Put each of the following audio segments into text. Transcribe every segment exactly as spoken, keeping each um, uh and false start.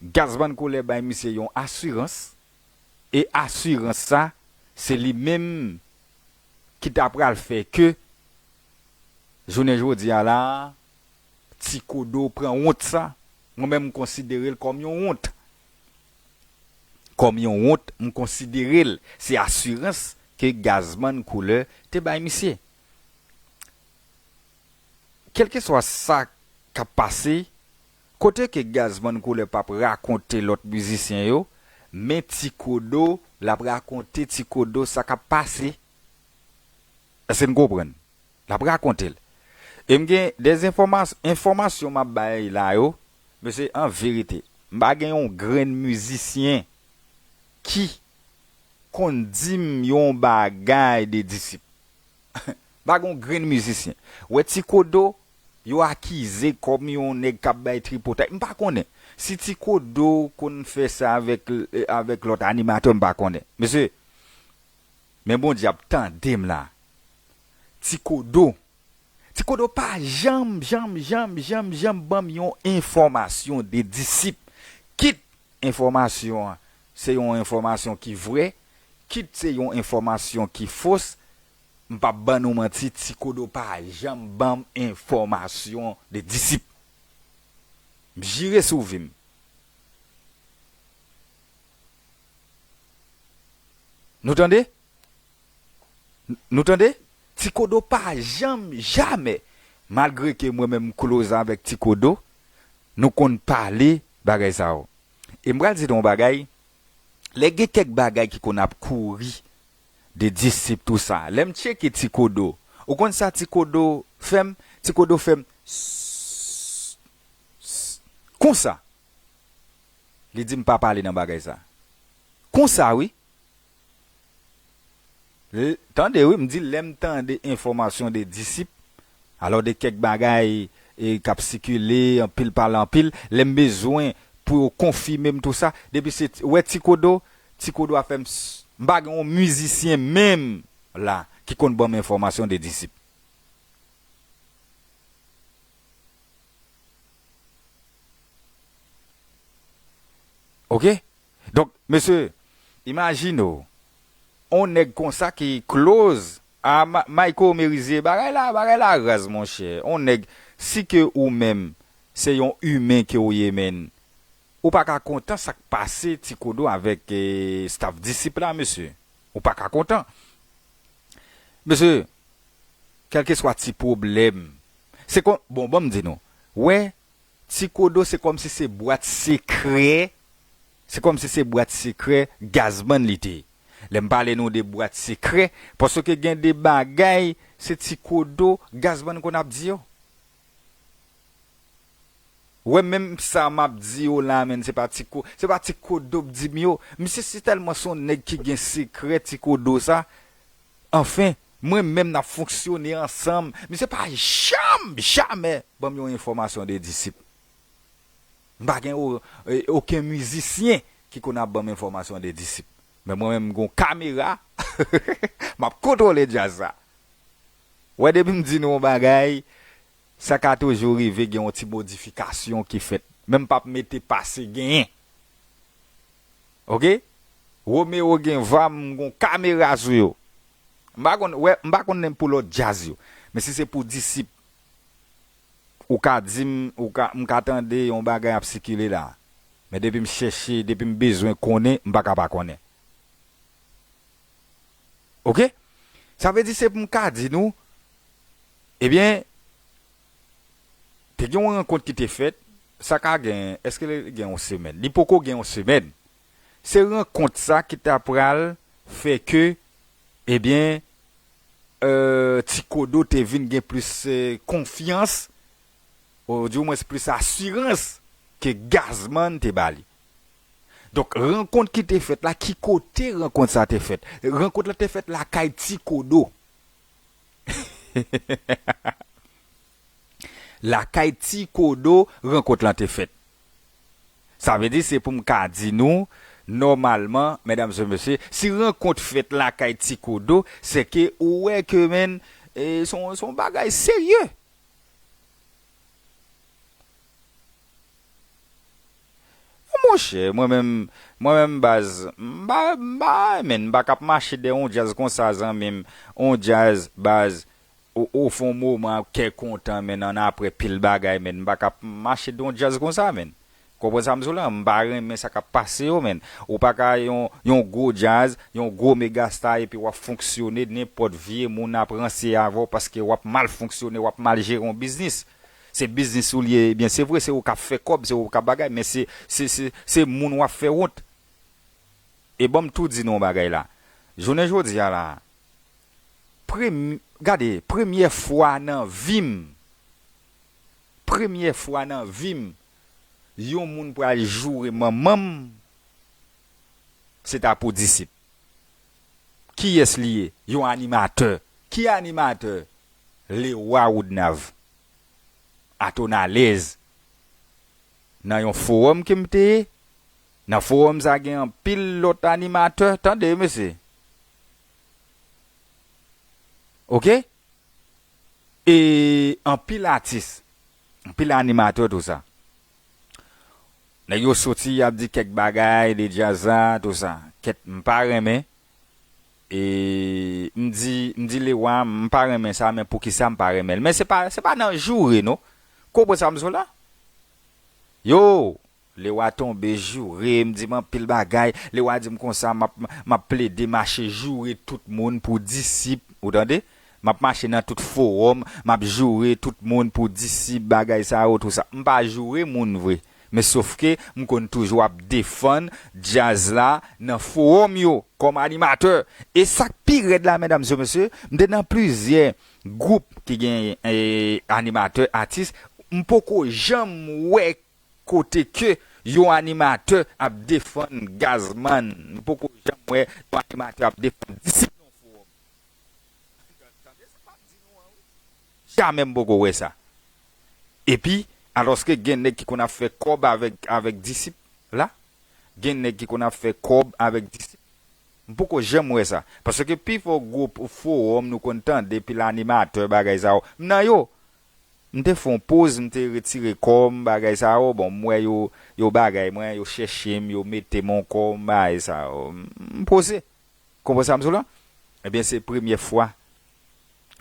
Gazman Koulè bay misye yon asirans, e asirans sa, se li menm ki ta pral fè ke jounen jodi a la, Ti Kodo pran wont sa, mwen menm m konsidere l kòm yon wont. Kòm yon wont, m konsidere l. Se asirans ke Gazman Koulè te bay misye. Kèlkeswa sa k ap pase, kote ke Gazman Koulè p ap rakonte lòt mizisyen yo, men Ti Kodo, l ap rakonte Ti Kodo sa k ap pase. Èske n konprann? L ap rakonte l. E m gen de enfòmas-, enfòmasyon m ap bay la yo, mesye, an verite, m pa gen yon grenn mizisyen ki konn di m yon bagay de Disip. M pa gen yon grenn mizisyen. Wè Ti Kodo, yo akize kòm yon nèg k ap bay tripotay. M pa konnen si Ti Kodo konn fè sa avèk, avèk lòt animatè, m pa konnen. Mesye, men Bondye ap tande m la. Ti Kodo. Ti Kodo pa janm, janm, janm, janm, janm ban m yon enfòmasyon de Disip. Kit enfòmasyon an se yon enfòmasyon ki vrè, kit se yon enfòmasyon ki fos, m p ap ban nou manti, Ti Kodo pa janm ban m enfòmasyon de Disip. M jire sou vi m. Nou tande? N-, nou tande? Ti Kodo pa janm, jamè, malgre ke mwen menm m close avèk Ti Kodo, nou konn pale bagay sa yo. E m pral di nou yon bagay, lè gen kèk bagay ki konn ap kouri de Disip tou sa, lè m tcheke Ti Kodo, ou konn sa Ti Kodo fè m? Ti Kodo fè m s-, s-, konsa. Li di m pa pale nan bagay sa. Konsa wi. L-, tande wi, m di lè m tande enfòmasyon de Disip, alò de kèk bagay, e, k ap sikile, anpil pale anpil, lè m bezwen pou yo konfime m tou sa, depi se t-, wè Ti Kodo, Ti Kodo a fè m s-, m pa gen yon mizisyen menm la ki konn ban m enfòmasyon de Disip. Oke? Donk, mesye, imajine w, on nèg konsa ki close a Ma-, Mayco Merizier, bagay la, bagay la raz, monchè. On nèg, si ke ou menm, se yon imen ke ou ye, menn, ou pa ka kontan sa k pase Ti Kodo avèk, eh, staff Disip la, mesye. Ou pa ka kontan. Mesye, kèlkeswa ti pwoblèm, se kon, bon, ban m di nou, wè, Ti Kodo se kòmsi se bwat sekrè, se kòmsi se bwat sekrè Gazman li te ye. Lè m pale nou de bwat sekrè, paske gen de bagay se Ti Kodo Gazman konn ap di yo. Wè menm sa m ap di yo la, menn, se pa Ti Ko-, se pa Ti Kodo k di m yo. Misye se tèlman se yon nèg ki gen sekrè Ti Kodo sa. Anfen, mwen menm n ap fonksyone ansanm. Misye pa janm, jamè ban m yon enfòmasyon de Disip. M pa gen o-, e, okenn mizisyen ki konn ap ban m enfòmasyon de Disip. Men mwen menm, m gon kamera, m ap kontwole djaz la. Wè, depi m di nou yon bagay, sa ka toujou rive gen yon ti modifikasyon ki fèt. Men m p ap mete pase genyen. Oke? Romeo gen va, m gon kamera sou yo. M pa konn, wè, m pa konn pou lòt djaz yo. Men si se pou Disip, ou ka di m, ou ka, m ka tande yon bagay ap sikile la. Men depi m chèche, depi m bezwen konnen, m pa ka pa konnen. Oke? Sa vle di se pou m ka di nou, ebyen, te gen yon rankont ki te fèt, sa ka gen, èske li gen yon semèn? Li poko gen yon semèn. Se rankont sa ki ta pral fè ke, ebyen, euh, Ti Kodo te vin gen plis, euh, konfyans, ou di mwens plis asirans ke Gazman te ba li. Donk, rankont ki te fèt la, ki kote rankont sa te fèt? Rankont la te fèt lakay Ti Kodo. Lakay Ti Kodo, rankont lan te fèt. Sa vle di, se pou m ka di nou, nòmalman, medam e mesye, si rankont fèt lakay Ti Kodo, se ke ou wè ke, menn, e, se yon, se yon bagay serye. Yon Monchè, mwen menm, mwen menm baz, m pa, m pa, men, m pa k ap mache dèyè yon djaz konsa, zanmi m. Yon djaz, baz, ou, ou fè yon moman kè kontan, men, annapre pil bagay, men, m pa k ap mache dèyè yon djaz konsa, men. Konprann sa m di w la? M pa renmen sa k ap pase yo, men. Ou pa ka yon, yon gwo djaz, yon gwo megasta, epi w ap fonksyone, nenpòt vye moun ap ranse avè w paske w ap mal fonksyone, w ap mal jere yon biznis. Se biznis ou li ye, ebyen, se vre, se ou k ap fè kòb, se ou k ap bagay, men se, se, se, se moun w ap fè wont. E ban m tou di nou yon bagay la. Jounen jodi a la, premye, gade, premyè fwa nan vi m, premyè fwa nan vi m, yon moun pral joure manman m, se ta pou Disip. Kiyès li ye? Yon animatè. Ki animatè? Lewa Woodnav. Atonalèz. Nan yon fowòm ke m te ye, nan fowòm sa gen anpil lòt animatè, tande, mesye. Oke? E anpil atis, anpil animatè, tou sa. Nèg yo soti, y ap di kèk bagay de djaz la, tou sa. Kèt, m pa renmen. E m di, m di Lewa, m pa renmen sa, men poukisa m pa renmen l? Men se pa, se pa nan joure, non. Konprann sa m di w la? Yo, Lewa tonbe joure, m di m anpil bagay. Lewa di m konsa, m ap, m ap plede mache joure tout moun pou Disip, ou tande? M ap mache nan tout fowòm, m ap joure tout moun pou Disip, bagay sa yo, tou sa. M pa joure moun vre. Men sofke m konn toujou ap defann djaz la nan fowòm yo kòm animatè. E sa k pi rèd la, medam e mesye, m te nan plizyè gwoup ki gen, eh, animatè, atis, m poko janm wè kote ke yon animatè ap defann Gazman. M poko janm wè yon animatè ap defann Disip nan fowòm. Tande sa m ap di nou an, wi. Jamè m poko wè sa. Epi, alòske gen nèg ki konn ap fè kòb avèk, avèk Disip la, gen nèg ki konn ap fè kòb avèk Disip. M poko janm wè sa. Paske pifò gwo p-, fowòm nou konn tande, pil animatè, bagay sa yo, m nan yo. M te fè yon poz, m te retire kò m, bagay sa yo, bon, m wè yo, yo bagay mwen, yo chèche m, yo mete m ankò, bagay sa yo. M, m poze. Konprann sa m di w la? Ebyen, se premyè fwa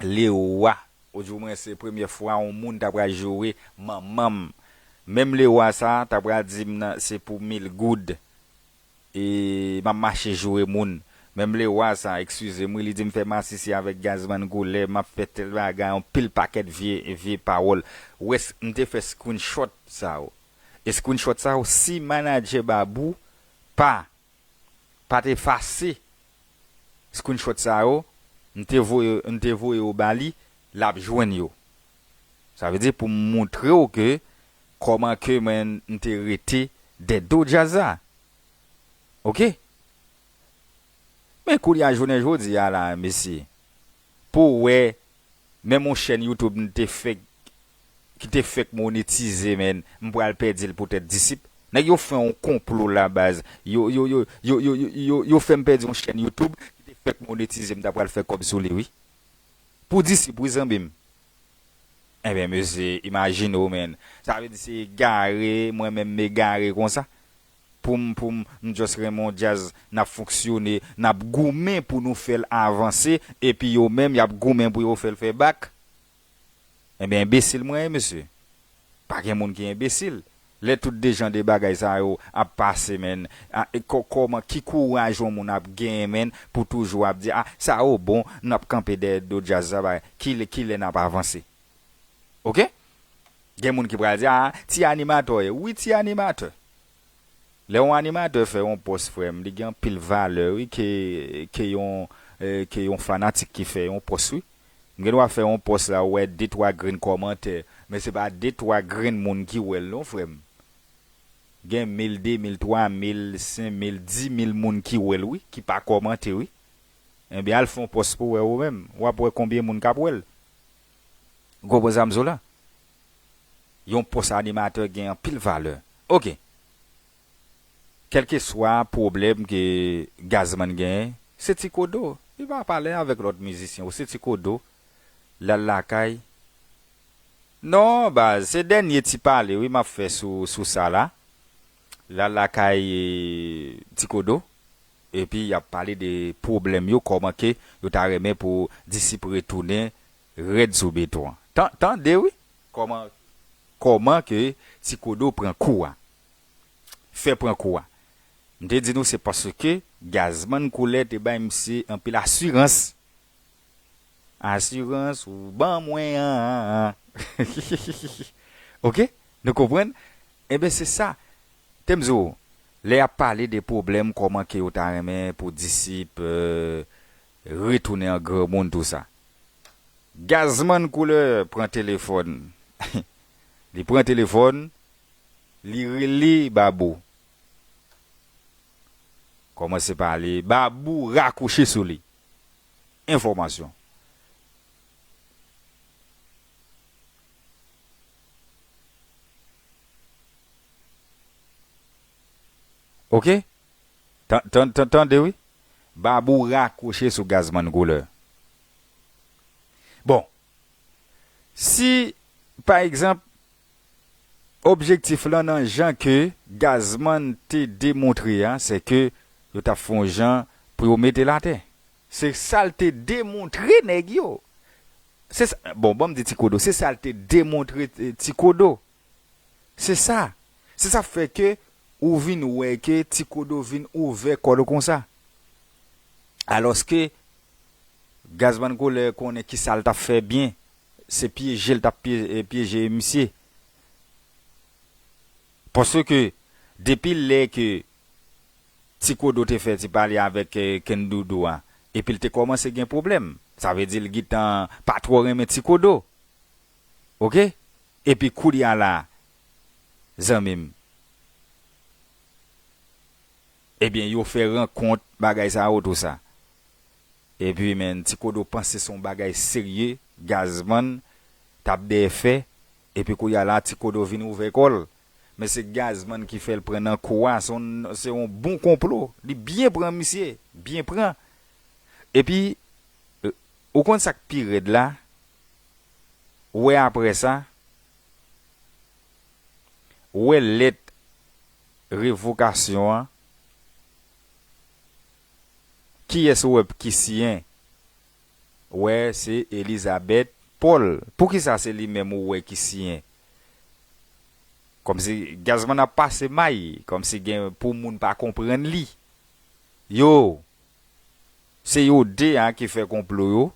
Lewa, odyomwen se premyè fwa yon moun ta pral joure manman m. Menm Lewa sa, ta pral di m nan, se pou mil goud. E m ap mache joure moun. Menm Lewa sa, eskize m wi, li di m fè masisi avèk Gazman koulè, m ap fè tèl bagay, yon pil pakèt vye, vye pawòl. Wè, m te fè screenshot sa yo. E screenshot sa yo, si manadjè Babou pa, pa te efase screenshot sa yo, m te voye, m te voye yo ba li, l ap jwenn yo. Sa vle di pou m montre w ke kòman ke mwen m te rete dèyè do djaz la. Oke? Men kounye a, jounen jodi a la, mesye, pou w wè, menm yon chèn YouTube m te fèk, ki te fèk monetize, men m pral pèdi l poutèt Disip. Nèg yo fè yon konplo la, baz. Yo, yo, yo, yo, yo, yo, yo, yo fè m pèdi yon chèn YouTube ki te fèk monetize, m ta pral fè kòb sou li, wi. Pou Disip, wi, zanmi m. Enben, mesye, imajine w, men. Sa vle di se egare, mwen menm m egare konsa. Pou m, pou m, m just renmen yon djaz, n ap fonksyone, n ap goumen pou nou fè l avanse, epi yo menm, y ap goumen pou yo fè l fè bak. Enben, enbesil mwen ye, mesye. Pa gen moun ki enbesil. Lè tout de jan de bagay sa yo ap pase, men, a, e kò-, kòman, ki kouraj yon moun ap genyen, men, pou toujou ap di, a, sa yo bon, n ap kanpe dèyè do djaz la, bagay. Kilè, kilè n ap avanse? Oke? Gen moun ki pral di, a, ti animatè w ye. Wi, ti animatè. Lè yon animatè fè yon pòs, frè m, li gen anpil valè, wi, ke, ke yon, eh, ke yon fanatik ki fè yon pòs, wi. M gen dwa fè yon pòs la, ou wè de twa grenn kòmantè, men se pa de twa grenn moun ki wè l non, frè m. Gen mil, de mil, twa mil, senk mil, di mil moun ki wè l, wi, ki pa kòmante, wi. Enben, al fè yon pòs pou w wè ou menm. W ap wè konbyen moun k ap wè l. Ou konprann sa m di w la? Yon pòs animatè gen anpil valè. Oke. Kèlkeswa pwoblèm ke Gazman genyen, se Ti Kodo. Li pa pale avèk lòt mizisyen, ou se Ti Kodo. L al lakay. Non, baz, se dènye ti pale, wi, m ap fè sou, sou sa la. L al lakay, e, Ti Kodo, epi y ap pale de pwoblèm yo, kòman ke yo ta renmen pou Disip retounen rèd sou beton an. Tan-, tande wi, kòman, kòman ke Ti Kodo pran kou a. Fè pran kou a. M te di nou se paske Gazman Koulè te bay misye anpil asirans. Asirans ou ban mwen an, an, an. Oke? Nou konprann? Enben, se sa. Te m di w, lè y ap pale de pwoblèm, kòman ke yo ta renmen pou Disip, e, retounen an granmoun, tou sa. Gazman Koulè pran telefòn. Li pran telefòn, li rele Babou. Kòmanse pale, Babou rakwoche sou li. Enfòmasyon. Oke? Tan-, tan-, tan-, tande wi. Babou rakwoche sou Gazman Koulè. Bon, si, pa egzanp, objektif lan nan jan ke Gazman te demontre a, se ke yo t ap fè yon jan pou yo mete l atè. Se sa l te demontre nèg yo. Se sa, bon, ban m di Ti Kodo, se sa l te demontre, e, Ti Kodo. Se sa. Se sa k fè ke ou vin wè ke Ti Kodo vin ouvè kò l konsa. Alòske Gazman Koulè konnen ki sa l t ap fè byen. Se pyeje l t ap pye-, e, pyeje misye. Paske depi lè ke Ti Kodo te fè ti pale avèk, e, Kendoudou a, epi l te kòmanse gen pwoblèm. Sa vle di l gentan pa twò renmen Ti Kodo. Oke? Epi kounye a la, zanmi m, ebyen, yo fè rankont, bagay sa yo, tou sa. Epi, men, Ti Kodo panse se yon bagay serye, Gazman t ap dèyè fè, epi kounye a la, Ti Kodo vin ouvè kò l. Men se Gazman ki fè l pran nan kou a, se yon, se yon bon konplo. Li byen pran misye, byen pran. Epi, e, ou konn sa k pi rèd la? Ou wè apre sa, ou wè lèt revokasyon an, kiyès ou wè ki siyen? Ou wè, se Elizabeth Paul. Poukisa se li menm ou wè ki siyen? Kòmsi Gazman ap pase may, kòmsi gen pou moun pa konprann li. Yo, se yo de a ki fè konplo yo.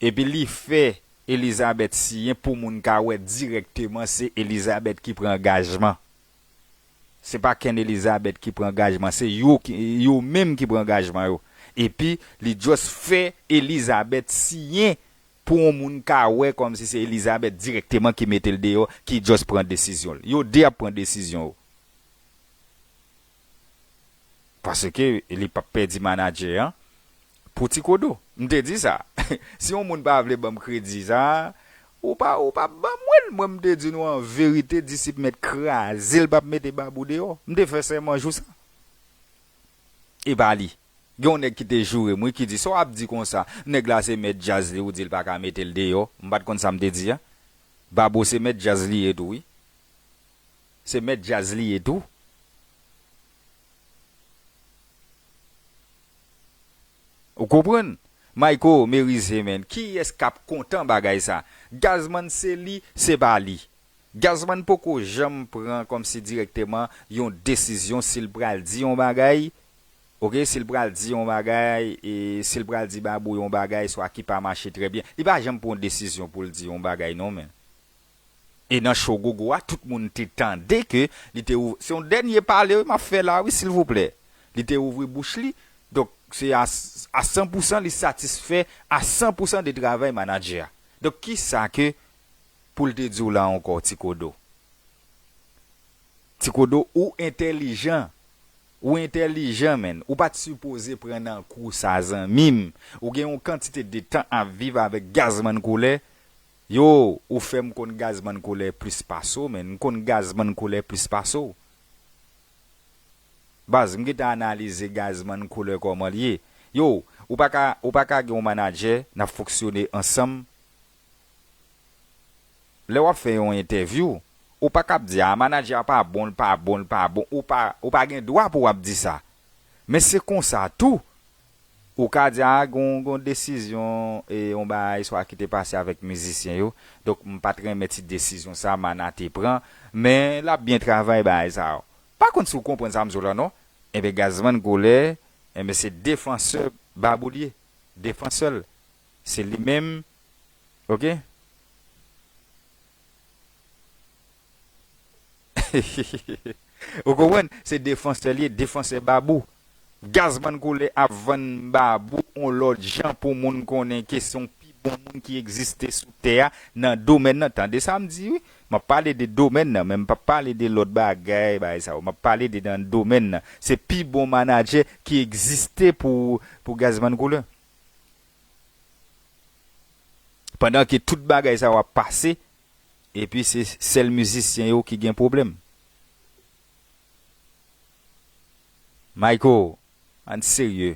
Epi li fè Elizabeth siyen pou moun ka wè dirèkteman se Elizabeth ki pran angajman. Se pa Ken Elizabeth ki pran angajman, se yo ki, yo menm ki pran angajman yo. Epi li just fè Elizabeth siyen pou yon moun ka wè kòmsi se Elizabeth dirèkteman ki mete l deyò, ki just pran desizyon l. Yo de ap pran desizyon yo. Paske li p ap pèdi manadjè an pou Ti Kodo. M te di sa. Si yon moun pa vle ban m kredi sa, ou pa, ou pa ban mwen l. Mwen, m te di nou an verite, Disip mèt kraze l, p ap mete Babou deyò. M te fè sèman jou sa. E pa li. Gen yon nèg ki te joure m, wi, ki di, "Sa w ap di konsa? Nèg la se mèt djaz li, ou di l pa ka mete l deyò." M pa t konn sa m te di a. Babou se mèt djaz li ye tou, wi. Se mèt djaz li ye tou. Ou konprann? Mayko merize, men. Kiyès k ap kontan bagay sa? Gazman se li, se pa li. Gazman poko janm pran kòmsi dirèkteman yon desizyon si l pral di yon bagay, oke, si l pral di yon bagay, e si l pral di Babou yon bagay, swa ki pa mache trè byen. Li pa janm pran yon desizyon pou l di yon bagay non, men. E nan cho Gogo a, tout moun te tande ke li te ouv-, se yon dènye pale, wi, m ap fè la, wi, silvouplè. Li te ouvri bouch li. Donk, se a, a san pou san, li satisfè a san pou san de travay manadjè a. Donk, kisa ke pou l te di w la ankò, Ti Kodo? Ti Kodo, ou entèlijan. Ou entèlijan, menn. Ou pa t sipoze pran nan kou sa, zanmi m. Ou gen yon kantite de tan ap viv avèk Gazman Koulè. Yo, ou fè m konn Gazman Koulè plis pase w, menn. M konn Gazman Koulè plis pase w. Baz, m gentan analize Gazman Koulè kòman l ye. Yo, ou pa ka, ou pa ka gen yon manadjè, n ap fonksyone ansanm. Lè w ap fè yon entèvyou, ou pa kab di, a, manadjè a pa bon, l pa bon, l pa bon. Ou pa, ou pa gen dwa pou w ap di sa. Men se konsa tou. Ou ka di, a, gon, gon desizyon, e, yon bagay swa ki te pase avèk mizisyen yo. Donk, m pa t renmen ti desizyon sa Mana te pran. Men, l ap byen travay bagay sa yo. Pa konn si w konprann sa m di w la, non? Enben, Gazman Koulè, enben, se defansè Babou l ye. Defansè l. Se li menm, oke? Ou konprann? Se defansè l ye, defansè Babou. Gazman Koulè ap vann Babou on lòt jan pou moun konnen ke se yon pi bon moun ki egziste sou tè a nan domèn nan. Tande sa m di, wi. M ap pale de domèn nan, men m p ap pale de lòt bagay, bagay sa yo. M ap pale de nan domèn nan. Se pi bon manadjè ki egziste pou, pou Gazman Koulè. Pandan ke tout bagay sa yo ap pase, epi se sèl mizisyen yo ki gen pwoblèm. Mayko, ann serye.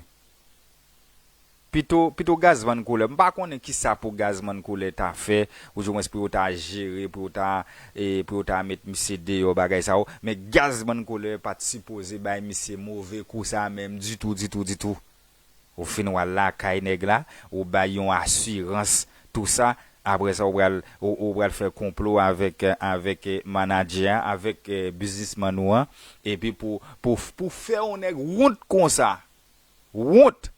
Pito, pito Gazman Koulè. M pa konnen kisa pou Gazman Koulè ta fè, oudimwens pou yo ta jere, pou yo ta, e, pou yo ta met misye deyò, bagay sa yo. Men Gazman Koulè pa t sipoze bay misye move kou sa menm ditou, ditou, ditou. Ou fin w al lakay nèg la, ou bay yon asirans, tou sa, apre sa, ou pral, ou, ou pral fè konplo avèk, avèk, eh, manadjè a, avèk, eh, biznismann ou an, epi pou, pou, pou fè yon nèg wont konsa. Wont!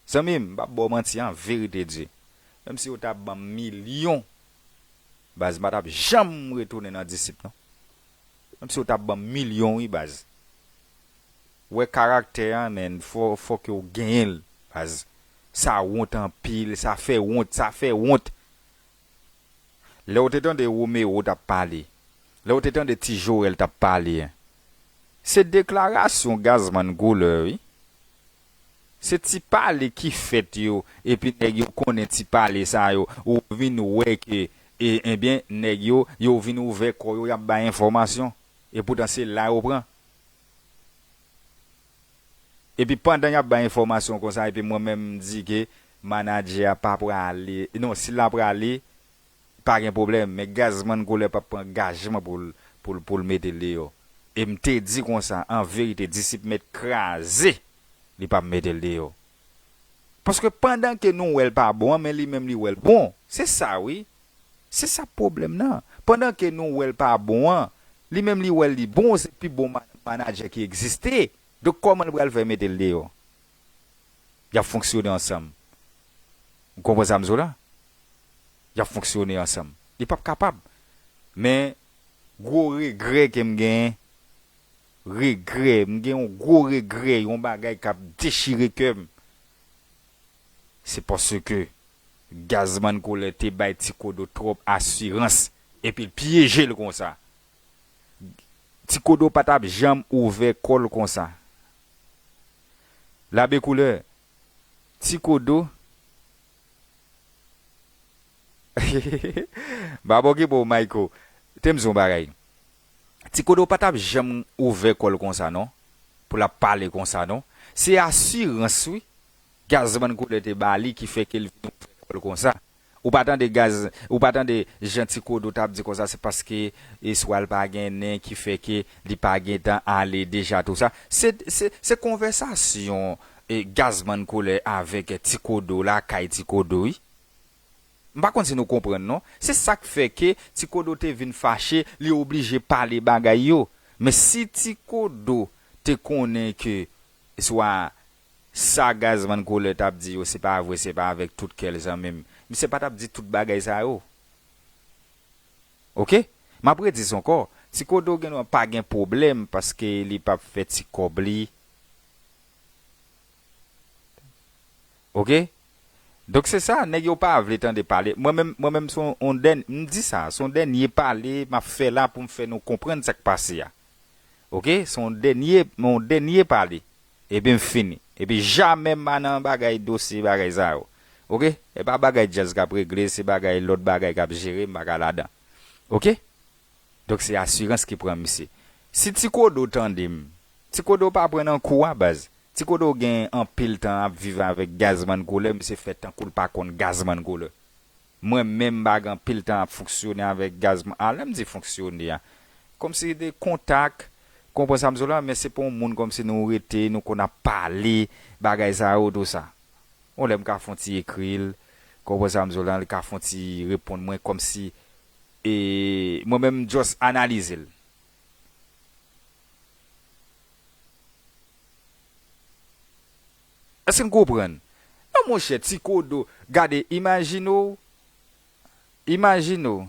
Zanmi m, m p ap ba w manti, an verite Dye. Menm si yo ta ban m milyon, baz, m pa t ap janm retounen nan disip, non. Menm si yo ta ban m milyon, wi, baz. Wè karaktè a, men, fò, fòk yo genyen l, baz. Sa wont anpil, sa fè wont, sa fè wont. Lè w te tande Romero t ap pale, lè w te tande Ti Joel t ap pale, se deklarasyon Gazman Koulè, wi. Se ti pale ki fèt yo, epi nèg yo konnen ti pale sa yo, ou vin wè ke, e, ebyen, nèg yo, yo vin ouvè kò yo, y ap bay enfòmasyon. Epoutan se la yo pran. Epi pandan y ap bay enfòmasyon konsa, epi mwen menm m di ke manadjè a pa prale, non, si l ap prale, pa gen pwoblèm, men Gazman Koulè p ap pran angajman pou l, pou l, pou l mete l deyò. E m te di konsa, an verite, disip mèt kraze, li p ap mete l deyò. Paske pandan ke nou wè l pa bon an, men li menm li wè l bon. Se sa wi. Se sa pwoblèm nan. Pandan ke nou wè l pa bon an, li menm li wè li bon, se pi bon ma-, manadjè ki egziste. Donk kòman l pral fè mete l deyò? Y ap fonksyone ansanm. Ou konprann sa m di w la? Y ap fonksyone ansanm. Li p ap kapab. Men, gwo regrè ke m genyen, regrè, m gen yon gwo regrè, yon bagay k ap dechire kè m. Se paske Gazman Koulè te bay Ti Kodo twòp asirans, epi l pyeje l konsa. Ti Kodo pa t ap janm ouvè kò l konsa. Labe Koulè, Ti Kodo. M pa okipe w, Mayko. Te m di w yon bagay. Ti Kodo pa t ap janm ouvè kò l konsa, non. Pou l ap pale konsa, non. Se asirans, wi. Gazman Koulè te ba li ki fè ke l vin ouvè kò l konsa. Ou pa tande Gaz, ou pa tande jan Ti Kodo t ap di konsa, se paske e swa l pa gen nen ki fè ke li pa gentan ale deja tou sa. Se, se, se konvèsasyon e Gazman Koulè avèk Ti Kodo lakay Ti Kodo, wi. M pa konn si nou konprann, non. Se sa k fè ke Ti Kodo te vin fache, li oblije pale bagay yo. Men si Ti Kodo te konnen ke swa sa Gazman Koulè t ap di yo, se pa vre, se pa avèk tout kè l, zanmi m. Misye pa t ap di tout bagay sa yo. Oke? M ap redi sa ankò. Ti Kodo gen dwa pa gen pwoblèm paske li p ap fè ti kòb li. Oke? Donk se sa, nèg yo pa vle tande pale. Mwen menm, mwen menm se yon, yon dèn-, m di sa, se yon dènye pale m ap fè la pou m fè nou konprann sa k pase a. Oke? Se yon dènye, yon dènye pale. Epi m fini. Epi jamè m pa nan bagay dosye bagay sa yo. Oke? E pa bagay djaz k ap regle, se bagay lòt bagay k ap jere, m pa ka ladan. Oke? Donk se asirans ki pran misye. Si Ti Kodo tande m, Ti Kodo pa pran nan kou a, baz. Ti Kodo gen anpil tan ap viv avèk Gazman Koulè, misye fè tankou l pa konn Gazman Koulè. Mwen menm m pa gen anpil tan ap fonksyone avèk Gazman. A, lè m di fonksyone a, kòmsi de kontak, konprann sa m di w la, men se pa yon moun kòmsi nou rete, nou konn ap pale, bagay sa yo, tou sa. Yon lè m ka fè yon ti ekri l, konprann sa m di w la, li ka fè yon ti reponn mwen kòmsi, e, mwen menm m just analize l. Èske n konprann? Non, monchè, Ti Kodo, gade, imajine w, imajine w,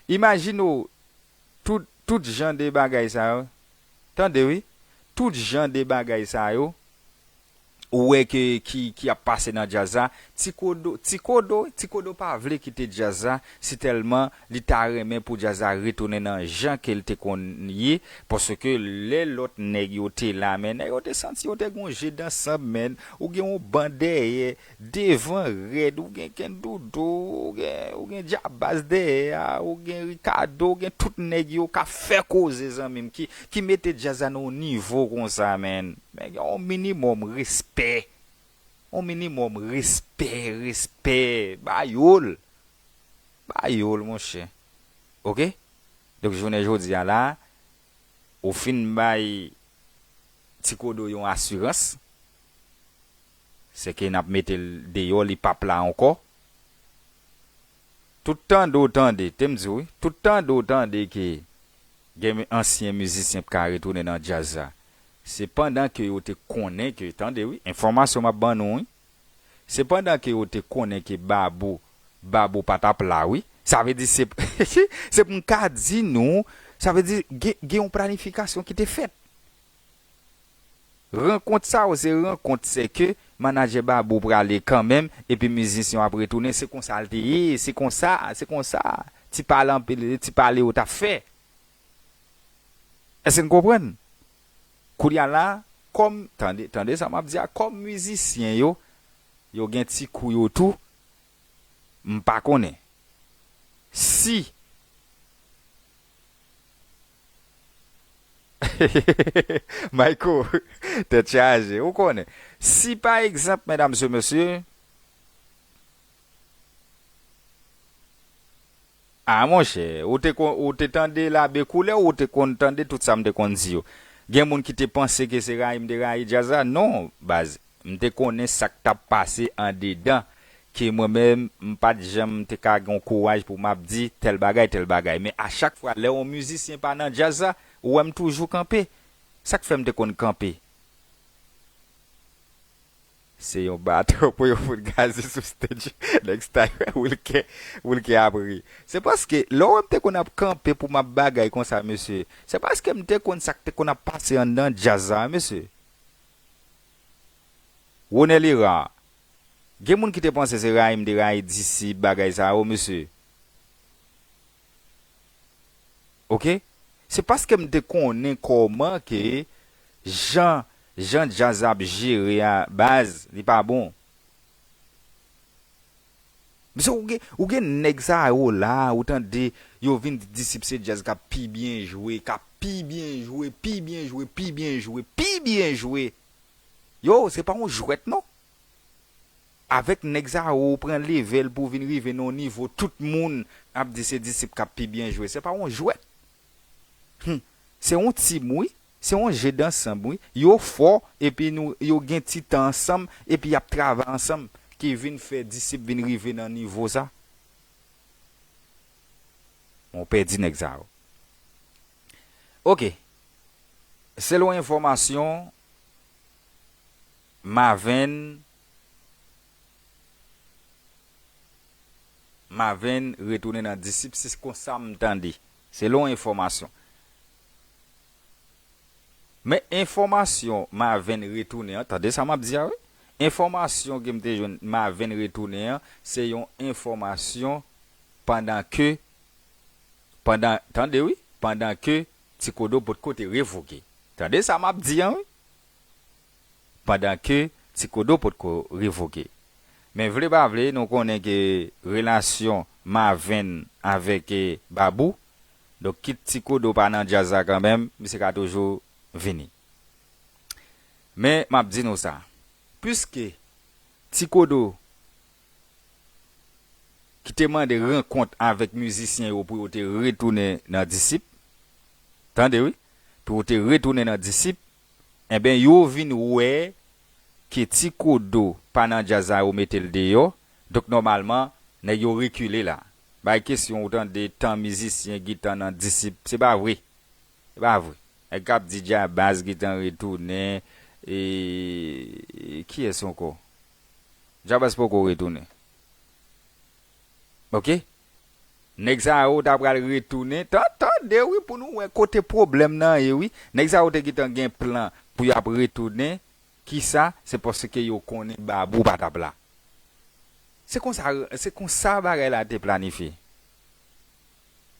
imajine w, tout, tout jan de bagay sa yo, tande wi, tout jan de bagay sa yo, ou wè ke ki, ki ap pase nan djaz la, Ti Kodo, Ti Kodo, Ti Kodo pa vle kite djaz la, si tèlman li ta renmen pou djaz la retounen nan jan ke l te konn ye, paske lè lòt nèg yo te la, men nèg yo te santi yo te gon je dansanm, men ou gen yon ban dèyè, devan rèd, ou gen Kendoudou, ou gen, ou gen Djabaz dèyè a, ou gen Ricardo, ou gen tout nèg yo k ap fè koze, zanmi m, ki, ki mete djaz la nan yon nivo konsa, men. Men gen yon minimòm respè. Yon minimòm respè, respè. Ba yo l. Ba yo l, monchè. Oke? Donk, jounen jodi a la, ou fin bay Ti Kodo yon asirans, se ke n ap mete l deyò, li p ap la ankò. Tout tande w tande, te m di w wi, tout tande w tande ke gen ansyen mizisyen p ka retounen nan djaz la, se pandan ke yo te konnen ke, tande wi, enfòmasyon m ap ban nou wi, se pandan ke yo te konnen ke Babou, Babou pa t ap la wi. Sa vle di se, se pou m ka di nou, sa vle di gen, gen yon planifikasyon ki te fèt. Rankont sa yo, se rankont, se ke manadjè Babou prale kanmenm, epi mizisyen yo ap retounen, se konsa l te ye, se konsa, se konsa. Ti pale anpil, ti pale yo t ap fè. Èske n konprann? Kounye a la, kòm, tande, tande sa m ap di a, kòm mizisyen yo, yo gen ti kou yo tou, m pa konnen. Si Mayko, tèt chaje, ou konnen. Si pa egzanp, medam e mesye, a monchè, ou te kon, ou te tande Labe Koulè, ou te konn tande tout sa m te konn di yo. Gen moun ki te panse ke se rayi m te rayi djaz la. Non, baz. M te konnen sa k t ap pase andedan, ke mwen menm, m pa t janm te ka gen yon kouraj pou m ap di tèl bagay, tèl bagay. Men a chak fwa, lè yon mizisyen pa nan djaz la, ou wè m toujou kanpe. Sa k fè m te konn kanpe? Se yon baton pou yo fout gaze sou stage. Nèg style Wilken, Wilken ap ri. Se paske, lè w wè m te konn ap kanpe pou m ap bagay konsa, mesye, se paske m te konn sa k te konn ap pase anndan djaz la, mesye. Ronel Erard. Gen moun ki te panse se rayi m te rayi disip, bagay sa yo, mesye. Oke? Se paske m te konnen kòman ke jan, jan djaz ap jere a, baz, li pa bon. Mesye, ou gen, ou gen nèg sa yo la, ou tande yo vin di disip se djaz k ap pi byen jwe, k ap pi byen jwe, pi byen jwe, pi byen jwe, pi byen jwe. Yo, se pa yon jwèt non. Avèk nèg sa yo, ou pran level pou vin rive nan yon nivo tout moun ap di se disip k ap pi byen jwe. Se pa yon jwèt. Hmm. Se yon team wi. Se yon je dansanm wi. Yo fò, epi nou, yo gen ti tan ansanm, epi y ap travay ansanm, ki vin fè disip vin rive nan nivo sa. Mwen pèdi nèg sa yo. Oke. Selon enfòmasyon, Maven, Maven retounen nan disip, se konsa m tande. Selon enfòmasyon. Men enfòmasyon Maven retounen an, tande sa m ap di a wi. Enfòmasyon ke m te jwenn Maven retounen an, se yon enfòmasyon pandan ke, pandan, tande wi, pandan ke Ti Kodo potko te revoke. Tande sa m ap di an wi. Pandan ke Ti Kodo potko revoke. Men vle pa vle, nou konnen ke relasyon Maven avèk, eh, Babou, donk kit Ti Kodo pa nan djaz la kanmenm, misye ka toujou vini. Men m ap di nou sa, piske Ti Kodo, ki te mande rankont avèk mizisyen yo pou yo te retounen nan Disip. Tande wi, pou yo te retounen nan Disip, enben yo vin wè ke Ti Kodo pa nan djaz la, yo mete l deyò. Donk nòmalman, nèg yo rekile la. Bay kesyon ou tande tan mizisyen gentan nan Disip, se pa vre. Se pa vre. Nèg k ap di Jabaz gentan retounen, e, e kiyès ankò? Jabaz poko retounen. Oke? Nèg sa yo ta pral retounen. Tan-, tande wi pou nou wè kote pwoblèm nan ye wi. Nèg sa yo te gentan gen plan pou y ap retounen. Kisa? Se paske yo konnen Babou pa t ap la. Se konsa, se konsa bagay la te planifye.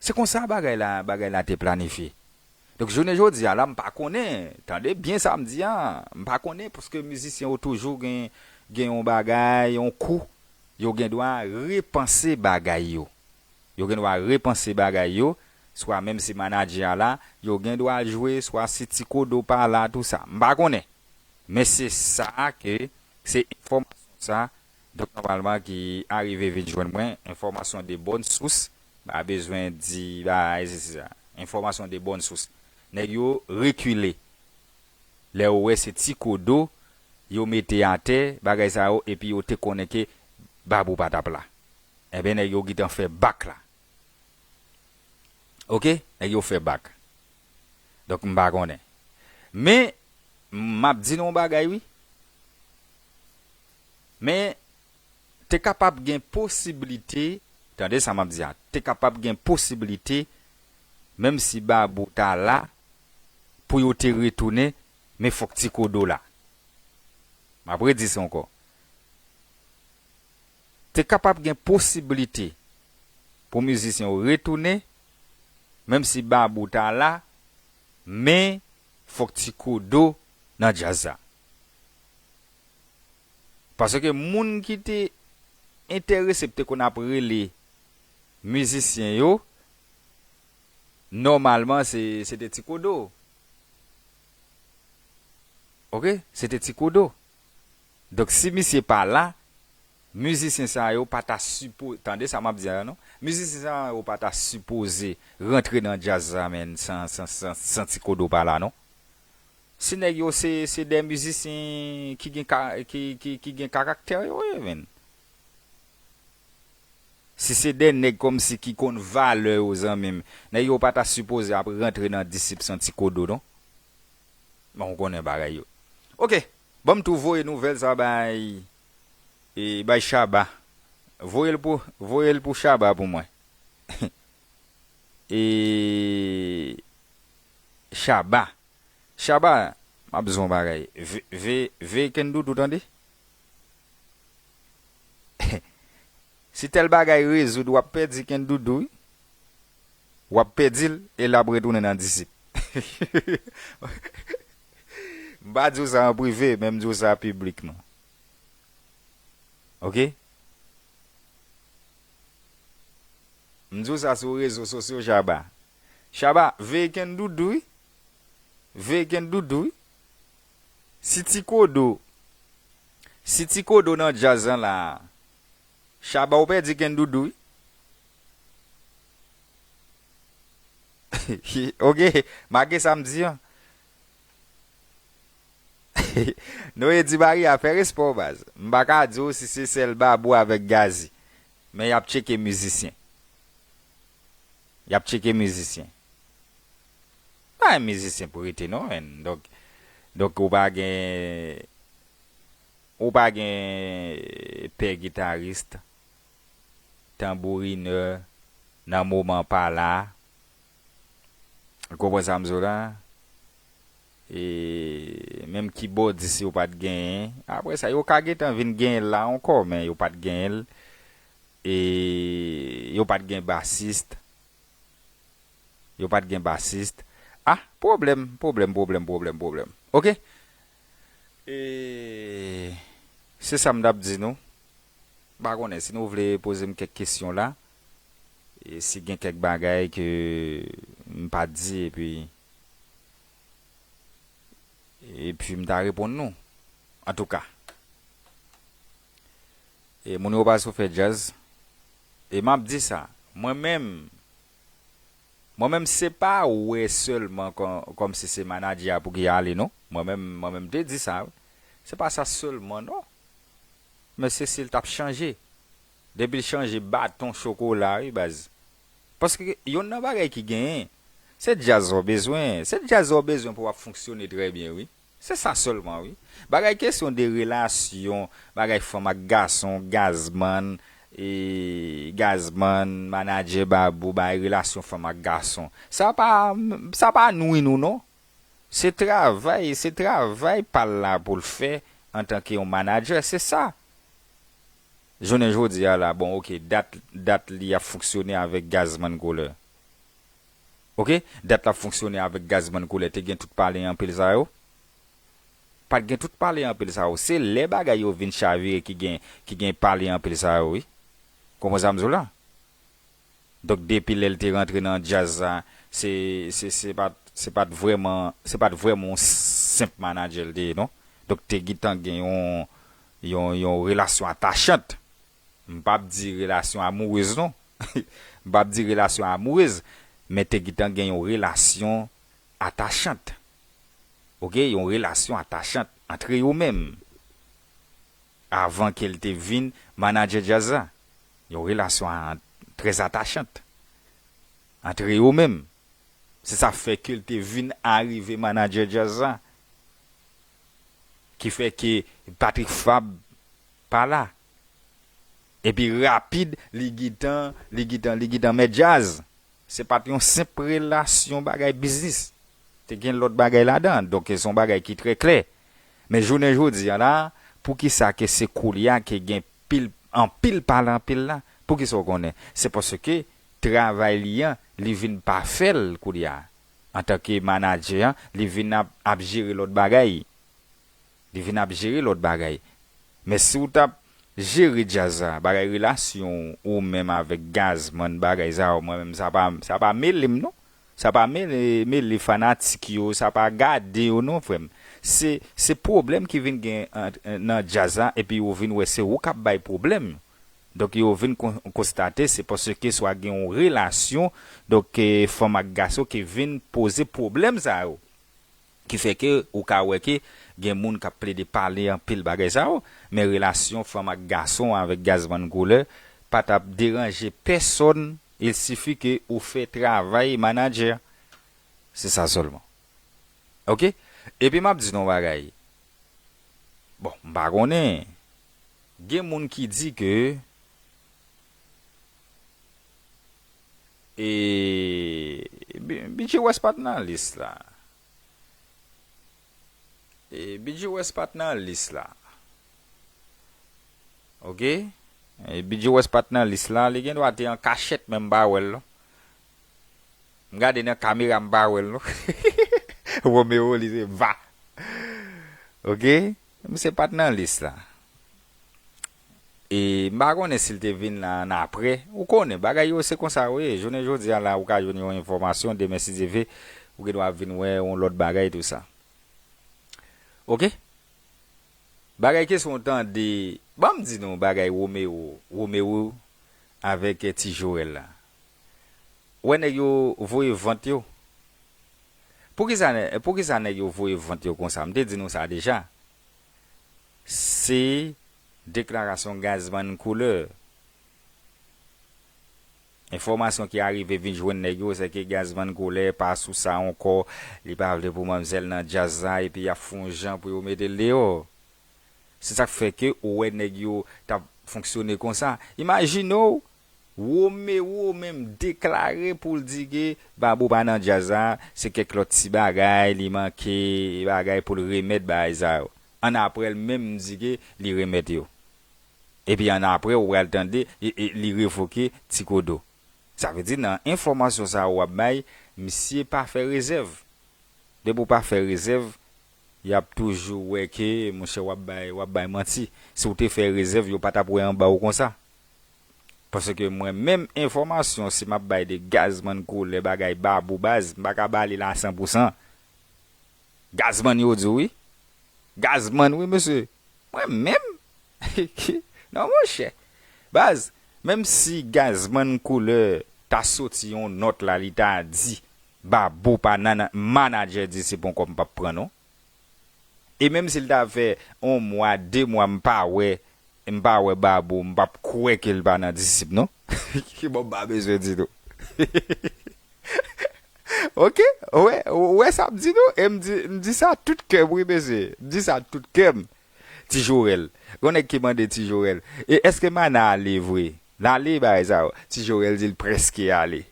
Se konsa bagay la, bagay la te planifye. Donk, jounen jodi a la, m pa konnen, tande byen sa m di a, m pa konnen, paske mizisyen yo toujou gen, gen yon bagay, yon kou, yo gen dwa repanse bagay yo. Yo gen dwa repanse bagay yo, swa menm si manadjè a la, yo gen dwa jwe, swa si Ti Kodo pa la, tou sa. M pa konnen. Men se sa ke, se enfòmasyon sa, donk nòmalman ki arive vin jwenn mwen, enfòmasyon de bòn sous, pa bezwen di bagay, se, se sa. Enfòmasyon de bòn sous. Nèg yo rekile. Lè yo wè se Ti Kodo, yo mete atè, bagay sa yo, epi yo te konnen ke Babou pa t ap la. Enben, nèg yo gentan fè bak la. Oke? Nèg yo fè bak. Donk, m pa konnen. Men, m ap di nou yon bagay, wi. Men, te kapab gen posiblite, tande sa m ap di a, te kapab gen posiblite, menm si Babou ta la, pou yo te retounen, men fòk Ti Kodo la. M ap redi sa ankò. Te kapab gen posiblite pou mizisyen yo retounen, menm si Babou ta la, men fòk Ti Kodo nan djaz la. Paske moun ki te enterese, ki te konn ap rele mizisyen yo, nòmalman, se, se te Ti Kodo. Oke? Se te Ti Kodo. Donk, si misye pa la, mizisyen sa yo pa ta sipo-, tande sa m ap di a, non? Mizisyen sa yo pa ta sipoze rantre nan djaz la, menn, san, san, san, san Ti Kodo pa la, non? Si nèg yo se, se de mizisyen ki gen ka-, ki, ki, ki gen karaktè yo ye, menn. Si se de nèg kòmsi ki konn valè yo, zanmi m, nèg yo pa ta sipoze ap rantre nan Disip san Ti Kodo, non. Bon, ou konnen bagay yo. Oke, ban m tou voye nouvèl sa bay, e, bay Shabba. Voye l pou, voye l pou Shabba pou mwen. E, Shabba. Shabba, m ap di w yon bagay. Ve, ve, veye Kendoudou, tande? Si tèl bagay rezoud, w ap pèdi Kendoudou, wi. W ap pèdi l, e l ap retounen nan Disip. M pa di w sa an prive, men m di w sa piblikman. Oke? M di w sa sou rezo sosyo, Shabba. Shabba, veye Kendoudou, wi. Veye Kendoudou, wi. Si Ti Kodo, si Ti Kodo nan djaz lan la, Shabba, ou pèdi Kendoudou, wi. Oke, make sa m di an. Noye di Maria, fè respè w, baz. M pa ka di w si se sèl Babou avèk Gazi. Men y ap tcheke mizisyen. Y ap tcheke mizisyen. Pa gen mizisyen pou rete, non, menn. Donk, donk, ou pa gen, ou pa gen pè gitaris, tanbourinè, nan moman pa la. Ou konprann sa m di w la? E menm kibòdis yo pa t genyen. Apre sa, yo ka gentan vin genyen l la ankò, men yo pa t genyen l. E yo pa t gen basis. Yo pa t gen basis. Ah, pwoblèm, pwoblèm, pwoblèm, pwoblèm, pwoblèm. Oke? E se sa m t ap di nou. M pa konnen si nou vle poze m kèk kesyon la. E si gen kèk bagay ke m pa t di, epi, epi m ta reponn nou. Antouka, e moun yo pa sou fè djaz. E m ap di sa, mwen menm, mwen menm se pa wè sèlman kò- kòmsi se manadjè a pou ki ale non. Mwen menm, mwen menm te di sa, wi. Se pa sa sèlman non. Men se si l t ap chanje. Depi l chanje baton chokola, wi, baz. Paske youn nan bagay ki genyen, se djaz ou bezwen. Se djaz ou bezwen pou w ap fonksyone trè byen, wi. Se sa sèlman, wi. Bagay kesyon de relasyon, bagay fanm ak gason, gazman, e, gazman, manadjè babou, bagay relasyon fanm ak gason. Sa pa, sa pa nwi nou, non. Se travay, se travay pa l la pou l fè antanke yon manadjè, se sa. Jounen jodi a la, bon, oke, dat, dat li ap fonksyone avèk gazman koulè. Oke, dat l ap fonksyone avèk gazman koulè, te gen tout pale anpil sa yo? Pa t gen tout pale anpil sa yo. Se lè bagay yo vin chavire ki gen, ki gen pale anpil sa yo, wi. Konprann sa m di w la? Donk, depi lè l te rantre nan djaz la, se, se, se pa t, se pa t vrèman, se pa t vrèman yon senp manadjè l te ye, non. Donk, te gentan gen yon, yon, yon relasyon atachant. M p ap di relasyon amourez, non. M p ap di relasyon amourez, men te gentan gen yon relasyon atachant. Oke, yon relasyon atachant antre yo menm. Avan ke l te vin manadjè djaz la. Yon relasyon a- trè atachant antre yo menm. Se sa fè ke l te vin arive manadjè djaz la. Ki fè ke Patrick Fab pa la. Epi rapid, li gentan, li gentan, li gentan mèt djaz. Se pa t yon senp relasyon bagay biznis. Te gen lòt bagay ladan. Donk, se yon bagay ki trè klè. Men jounen jodi a la, poukisa ke se koulye a ke gen pil, anpil pale anpil la? Poukisa w konnen? Se paske travay li an, li vin pa fè l koulye a. Antanke manadjè an, li vin ap, ap jere lòt bagay. Li vin ap jere lòt bagay. Men si w t ap jere djaz la, bagay relasyon ou menm avèk gazman, bagay sa yo, mwen menm sa pa, sa pa mele m non. Sa pa mele, mele fanatik yo, sa pa gade yo non, frè m. Se, se pwoblèm ki vin gen ant- nan djaz la, epi yo vin wè se ou k ap bay pwoblèm. Donk yo vin kon- konstate se paske swa gen yon relasyon, donk, eh, fanm ak gason ki vin poze pwoblèm sa yo. Ki fè ke ou ka wè ke gen moun k ap plede pale anpil bagay sa yo, men relasyon fanm ak gason avèk gazman koulè pa t ap deranje pèsonn, il sifi ke ou fè travay manadjè. Se sa sèlman. Oke? Epi m ap di nou yon bagay. Bon, m pa konnen. Gen moun ki di ke e, B- B G West pa t nan lis la. E, B G West pa t nan lis la. Oke? E, B G West pa t nan lis la. Li gen dwa te an kachèt, men m pa wè l non. M gade nan kamera, m pa wè l non. Romeo, li se va. Oke? Misye pa t nan lis la. E m pa konnen si l te vin la annapre. Ou konnen, bagay yo se konsa yo ye. Jounen jodi a la, ou ka jwenn yon enfòmasyon, demen si Dye vle, ou gen dwa vin wè yon lòt bagay tou sa. Oke? Bagay kesyon w tande, ban m di nou bagay Romeo, Romeo avèk, eh, Ti Joel la. Ou wè nèg yo voye vant yo. Poukisa nè- poukisa nèg yo voye vant yo konsa? M te di nou sa deja. Se deklarasyon Gazman Koulè. Enfòmasyon ki arive vin jwenn nèg yo, se ke Gazman Koulè pa sou sa ankò, li pa vle pou manmzèl nan djaz la, epi y ap fè yon jan pou yo mete l deyò. Se sa k fè ke ou wè nèg yo t ap fonksyone konsa. Imajine w, Romeo menm deklare pou l di ke Babou pa nan djaz la, se kèk lòt ti bagay, li manke bagay pou l remèt bagay sa yo. Annapre l menm di ke li remèt yo. Epi annapre ou pral tande e, e, li revoke Ti Kodo. Sa vle di nan enfòmasyon sa a w ap bay, misye pa fè rezèv. Depi w pa fè rezèv, y ap toujou wè ke, monchè, w ap bay, w ap bay manti. Si w te fè rezèv, yo pa t ap wè anba w konsa. Paske mwen menm enfòmasyon, si m ap bay de Gazman Koulè, bagay Babou baz, m pa ka ba li l a san pou san. Gazman yo di w wi. Gazman wi, mesye. Mwen menm? Non, monchè. Baz, Menm si Gazman Koulè ta soti yon nòt la, li ta di, Babou pa nana- manadjè Disip ankò, m p ap pran non. E menm si l ta fè yon mwa, de mwa, m pa wè, m pa wè Babou, m p ap kwè ke l pa nan Disip non. Ki bon, m pa bezwen di tou. Ok, wè, wè sa m di nou, e m di, m di sa tout kè m, wi, mesye. M di sa tout kè m. Ti Jorèl. Gon nèg ki mande Ti Jorèl, e èske Mana ale vre? L ale, bagay sa yo. Ti Jorèl di l prèske ale.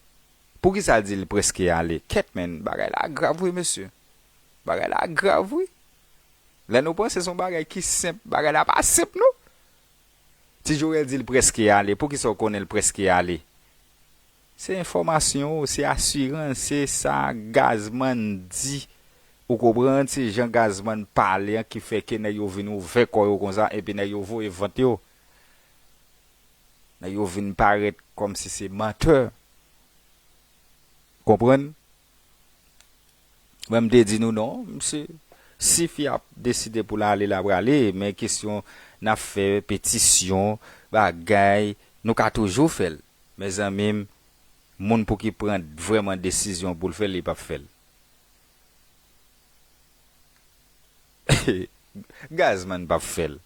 Poukisa l di l prèske ale? Kèt, men, bagay la grav, wi, mesye. Bagay la grav, wi. Lè nou panse se yon bagay ki senp, bagay la pa senp, non. Ti Jorèl di l prèske ale. Poukisa w konnen l prèske ale? Se enfòmasyon, se asirans, se sa Gazman di. Ou konprann? Se jan Gazman pale an ki fè ke nèg yo vin ouvè kò yo konsa, epi nèg yo voye vant yo. Nèg yo vin parèt kòmsi se mantè. Konprann? Mwen, m te di nou non, misye, si fi a deside pou l ale, l a prale, men kesyon n ap fè, petisyon, bagay, nou ka toujou fè l. Mezanmi m, moun pou ki pran vrèman desizyon pou l fè l, li p ap fè l. Gazman p ap fè l.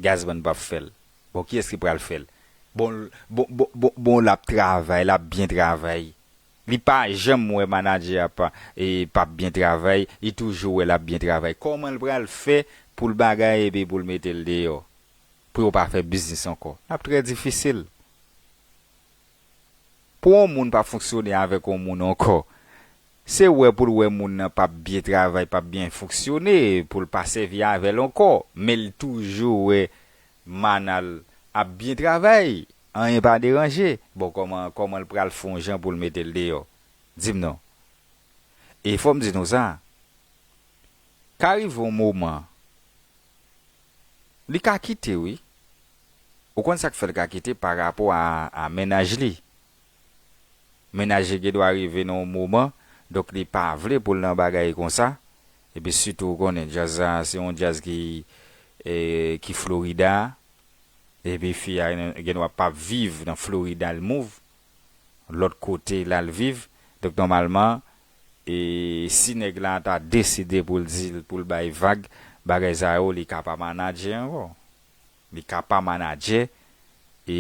Gazman p ap fè l. Bon, kiyès ki pral fè l? Bon, bon, bon, bon, bon, l ap travay, l ap byen travay. Li pa janm wè manadjè a pa, e, p ap byen travay, li toujou wè l ap byen travay. Kòman l pral fè pou l bagay epi pou l mete l deyò? Pou yo pa fè biznis ankò. L ap trè difisil. Pou yon moun pa fonksyone avèk yon moun ankò, se wè pou l wè moun nan p ap byen travay, p ap byen fonksyone, pou l pa sèvi avè l ankò, men l toujou wè Mana l ap byen travay, anyen pa deranje. Bon, kòman, kòman l pral fè yon jan pou l mete l deyò? Di m non. E fò m di nou sa, ka rive yon moman, li ka kite, wi. Ou konn sa k fè l ka kite? Pa rapò a, a mennaj li. Mennaj li gen dwa rive nan yon moman, donk li pa vle pou l nan bagay konsa. Epi sitou, ou konnen, djaz la, se yon djaz ki, e, ki Florida. Epi fi a gen dwa pa viv nan Florida, l move lòt kote l al viv. Donk, nòmalman, e, si nèg la ta deside pou l di l, pou l bay vag, bagay sa yo, li ka pa manadjè ankò. Li ka pa manadjè, e,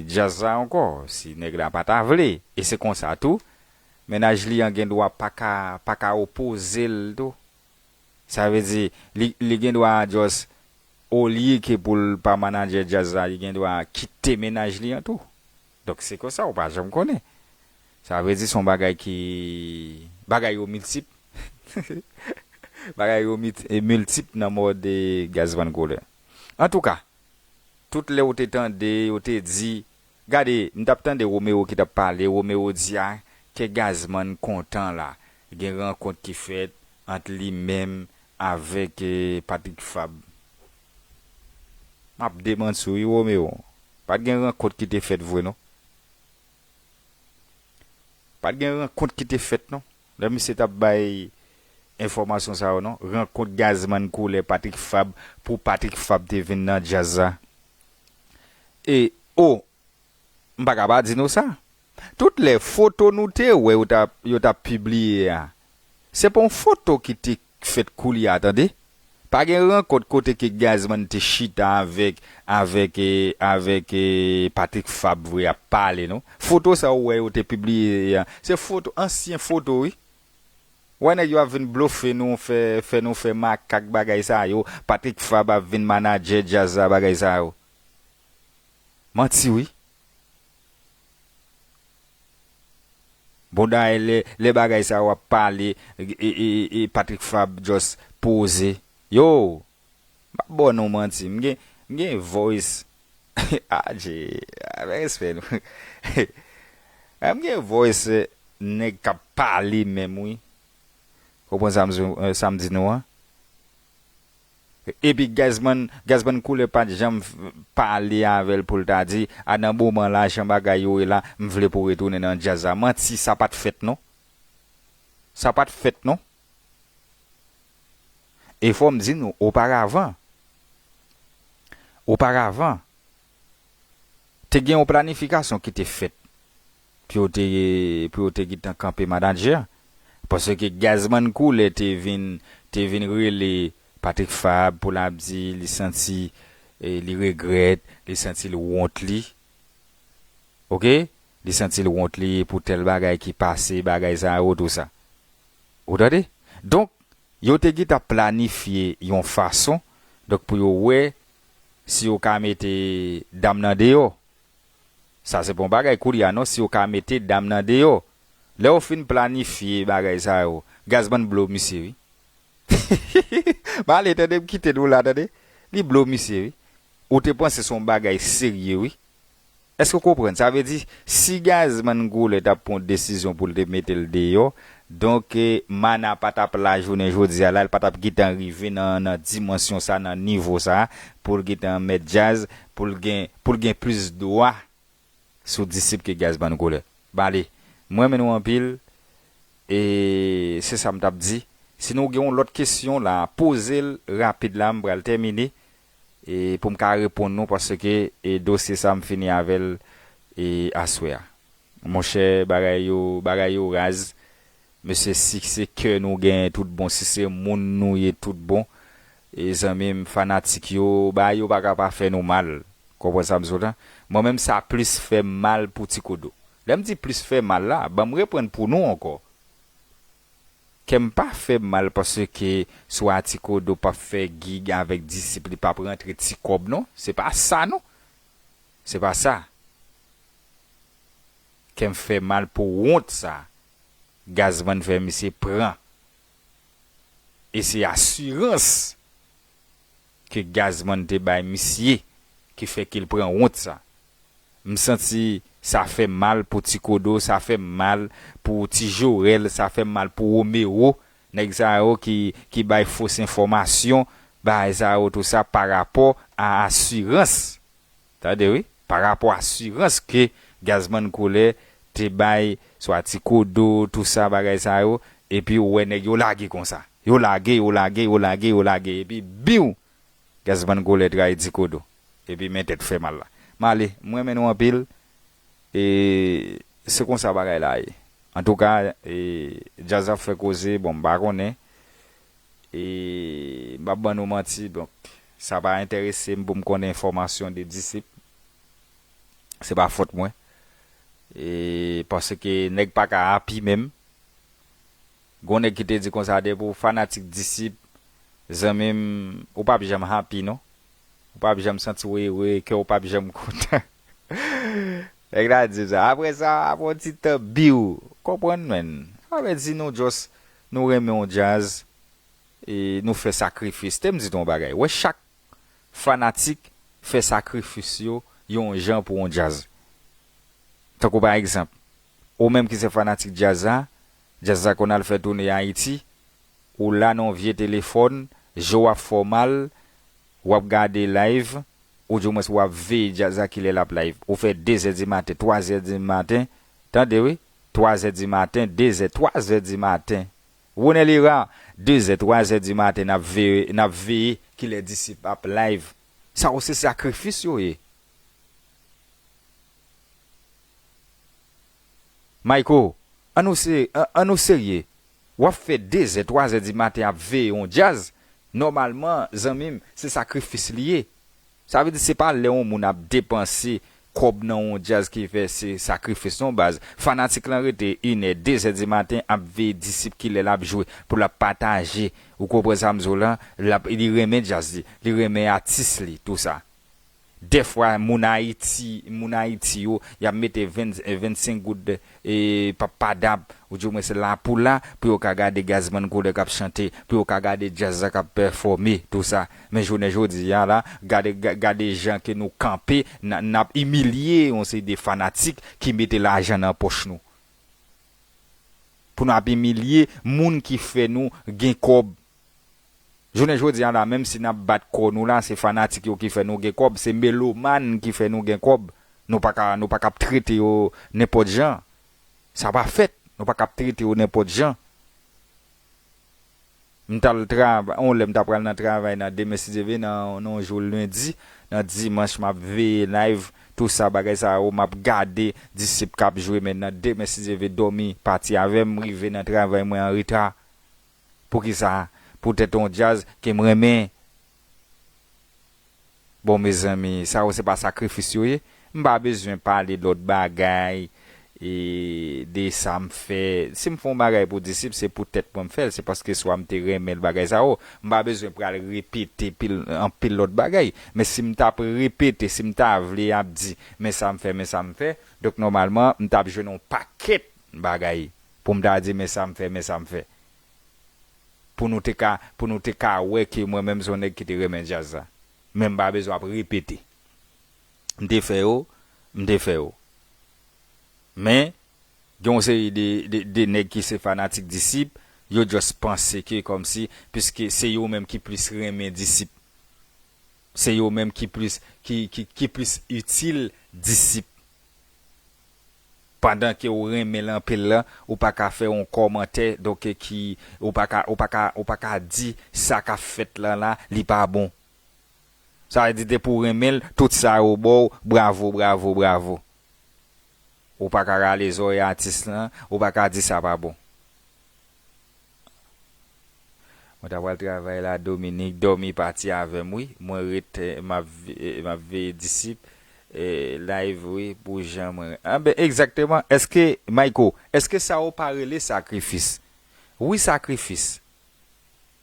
djaz la ankò, si nèg la pa ta vle. E se konsa tou, mennaj li an gen dwa pa ka, pa ka opoze l tou. Sa vle di, li, li gen dwa just, olye ke pou l pa manadjè djaz la, li gen dwa kite mennaj li an tou. Donk, se konsa, ou pa janm konnen. Sa vle di, se yon bagay ki, bagay yo miltip. Bagay yo mit- e miltip nan mò de Gazman Koulè. Antouka, tout lè ou te tande, yo te di, gade, m t ap tande Romeo ki t ap pale, Romeo di a, ke Gazman kontan la, gen rankont ki fèt ant li menm avèk, e, Patrick Fabre. M ap demanti w, wi, Romeo. Pa t gen rankont ki te fèt vre, non. Pa t gen rankont ki te fèt, non. Lè misye t ap bay enfòmasyon sa yo, non. Rankont Gazman Koulè Patrick Fabre pou Patrick Fabre te vin nan djaz la. E, o, m pa ka pa di nou sa. Tout lè foto nou te wè yo t ap, yo t ap pibliye a, se pa yon foto ki te fèt koulye a, tande. Pa gen rankont kote ke Gazman te chita avèk, avèk, e, avèk, e, Patrick Fabre vre ap pale, non. Foto sa ou wè yo te pibliye a, se foto, ansyen foto, wi. Wè nèg yo ap vin blofe nou, fè, fè nou fè makak bagay sa yo. Patrick Fabre ap vin manadjè djaz la, bagay sa yo. Manti, wi. Bon, dayè, lè, lè bagay sa yo ap pale, e, e, e, e Patrick Fabre just poze. Yo, m ap ba nou manti. M gen, m gen voice. Adje, avèk respè nou. M gen voice, e, nèg k ap pale menm, wi. Konprann sa m, sa m di nou an? Epi Gazman, Gazman Koulè pa t janm f- pale avè l pou l ta di, a, nan moman la, jan bagay yo ye la, m vle pou w retounen nan djaz la. Manti, sa pa t fèt, non. Sa pa t fèt, non. E fò m di nou, oparavan, oparavan, Te gen yon planifikasyon ki te fèt pou yo te, pou yo te gentan kanpe manadjè. Paske Gazman Koulè te vin, te vin rele Patrick Fabre pou l ap di li santi, eh, li regrèt, li santi l wont li. Oke? Li santi l wont li pou tèl bagay ki pase, bagay sa yo, tou sa. Ou tande? Donk, yo te gentan planifye yon fason, donk, pou yo wè si yo ka mete dam nan deyò. Sa se pa yon bagay koulye a non, si yo ka mete dam nan deyò. Lè yo fin planifye bagay sa yo, Gazman blo misye wi. M ale tande, m kite nou la tande. Li blo misye wi. Ou te panse se yon bagay serye wi. Èske w konprann? Sa vle di, si Gazman Koulè t ap pran yon desizyon pou l te mete l deyò, donk, eh, Mana pa t ap la jounen jodi a la, l pa t ap gentan rive nan, nan dimansyon sa, nan nivo sa, pou l gentan mèt djaz, pou l gen, pou l gen plis dwa sou disip ke Gazman Koulè. Bale, mwen renmen nou anpil, e se sa m t ap di. Si nou gen yon lòt kesyon la, poze l rapid la, m pral tèmine, e pou m ka reponn nou, paske, e dosye sa, m fini avè l, e aswè a. Monchè, bagay yo, bagay yo raz. Mesye, si se kè nou genyen tout bon, si se moun nou ye tout bon, e zanmi m, fanatik yo, bagay yo pa ka pa fè nou mal. Konprann sa m di w la? Mwen menm, sa plis fè m mal pou Ti Kodo. Lè m di plis fè mal la, ban m reprann pou nou ankò. Kè m pa fè m mal paske swa Ti Kodo p ap fè gig avèk disip, li p ap rantre ti kòb non. Se pa sa non. Se pa sa. Kè m fè mal pou wont sa Gazman fè misye pran. E se asirans ke Gazman te bay misye ki fè ke l pran wont sa. M santi sa fè m mal pou Ti Kodo, sa fè m mal pou Ti Jorèl, sa fè m mal pou Romero. Nèg sa yo ki, ki bay fos enfòmasyon, bagay sa yo tou sa pa rapò a asirans. Tande wi, pa rapò asirans ke Gazman Koulè te bay, swa Ti Kodo, tou sa bagay sa yo, epi ou wè nèg yo lage konsa. Yo lage, yo lage, yo lage, yo lage, epi biw! Gazman Koulè trayi Ti Kodo. Epi men tèt fè mal la. M ale, m renmen nou anpil. E se konsa bagay la ye. Antouka, e djaz ap fè koze, bon, m pa konnen. E m p ap ban nou manti, donk, sa pa enterese m pou m konnen enfòmasyon de disip. Se pa fòt mwen. E paske nèg pa ka api menm. Gon nèg ki te di konsa, depi w fanatik disip, zanmi m, ou p ap janm happy non. Ou p ap janm santi w ere, kè w p ap janm kontan. Nèg la di sa. Apre sa, apre yon ti tan, biw. Konprann, menn. Sa vle di nou just, nou renmen yon djaz, e nou fè sakrifis. Te m di nou yon bagay. Wè chak fanatik fè sakrifis yo yon jan pou yon djaz. Tankou pa egzanp, ou menm ki se fanatik djaz la, djaz la konn al fè toune Ayiti, ou la nan yon vye telefòn, je w ap fè w mal, w ap gade live, oudimwens w ap veye djaz la kilè l ap live. Ou fè de zè di maten, twa zè di maten, tande wi, twa zè di maten, de zè, twa zè di maten. Ronel Hera, de zè, twa zè di maten, n ap veye, n ap veye kilè disip ap live. Sa yo se sakrifis yo ye. Mayko, an nou se, an, an nou serye. W ap fè de zè, twa zè di maten ap veye yon djaz. Nòmalman, zanmi m, se sakrifis li ye. Sa vle di se pa lè yon moun ap depanse kòb nan yon djaz ki fè se sakrifis non baz. Fanatik lan rete inè, de zè di maten ap veye disip kilè l ap jwe, pou l ap pataje. Ou konprann sa m di w lan? L ap, li renmen djaz li, li renmen atis li, tou sa. Dèfwa, moun Ayiti, moun Ayiti yo, y ap mete venn, vennsenk goud, e, pa, pa dab, oudimwens la pou la, pou yo ka gade Gazman Koulè k ap chante, pou yo ka gade djaz la k ap pèfòme, tou sa. Men jounen jodi a la, gade, ga-, gade jan ke nou kanpe, n a, n ap imilye yon seri de fanatik ki mete lajan nan pòch nou. Pou n ap imilye moun ki fè nou gen kòb. Jounen jodi a la, menm si n ap bat kò nou la, se fanatik yo ki fè nou gen kòb, se melomàn ki fè nou gen kòb. Nou pa ka, nou pa ka ap trete yo nenpòt jan. Sa pa fèt. Nou pa ka ap trete yo nenpòt jan. M t al travay, yon lè m ta pral nan travay nan demen, si Dye vle, nan, nan yon jou lendi, nan dimanch, m ap veye live, tou sa, bagay sa yo, m ap gade disip k ap jwe, men nan demen, si Dye vle, dòmi pati avè m, m rive nan travay mwen an reta. Poukisa? Poutèt yon djaz ke m renmen. Bon, mezanmi, sa yo se pa sakrifis yo ye? M pa bezwen pale lòt bagay, e, de sa m fè. Si m fè yon bagay pou disip, se pou tèt mwen m fè l. Se paske swa m te renmen l, bagay sa yo. M pa bezwen pral repete pil, anpil lòt bagay. Men si m t ap repete, si m ta vle ap di, men sa m fè, men sa m fè, donk, nòmalman, m t ap jwenn yon pakèt bagay pou m ta di, men sa m fè, men sa m fè. Pou nou te ka, pou nou te ka wè ke mwen menm se yon nèg ki te renmen djaz la. Men m pa bezwen ap repete. M te fè yo, m te fè yo. Men, gen yon seri de, de, de nèg ki se fanatik disip, yo just panse ke kòmsi, piske se yo menm ki plis renmen disip. Se yo menm ki plis, ki, ki, ki plis itil disip. Pandan ke w renmen l anpil lan, ou pa ka fè yon kòmantè, donk, ki, ou pa ka, ou pa ka, ou pa ka di sa k ap fèt lan la, li pa bon. Sa vle di, depi w renmen l, tout sa yo ba w, bravo, bravo, bravo. Ou pa ka rale zòrèy atis lan, ou pa ka di sa pa bon. Mwen ta pral travay la, Dominique, dòmi pati avè m, wi. Mwen ret, eh, m ap ve-, eh, m ap veye disip, eh, live, wi, pou jan mwen. Anben, egzakteman. Èske, Mayko, èske sa yo pa rele sakrifis? Wi, sakrifis.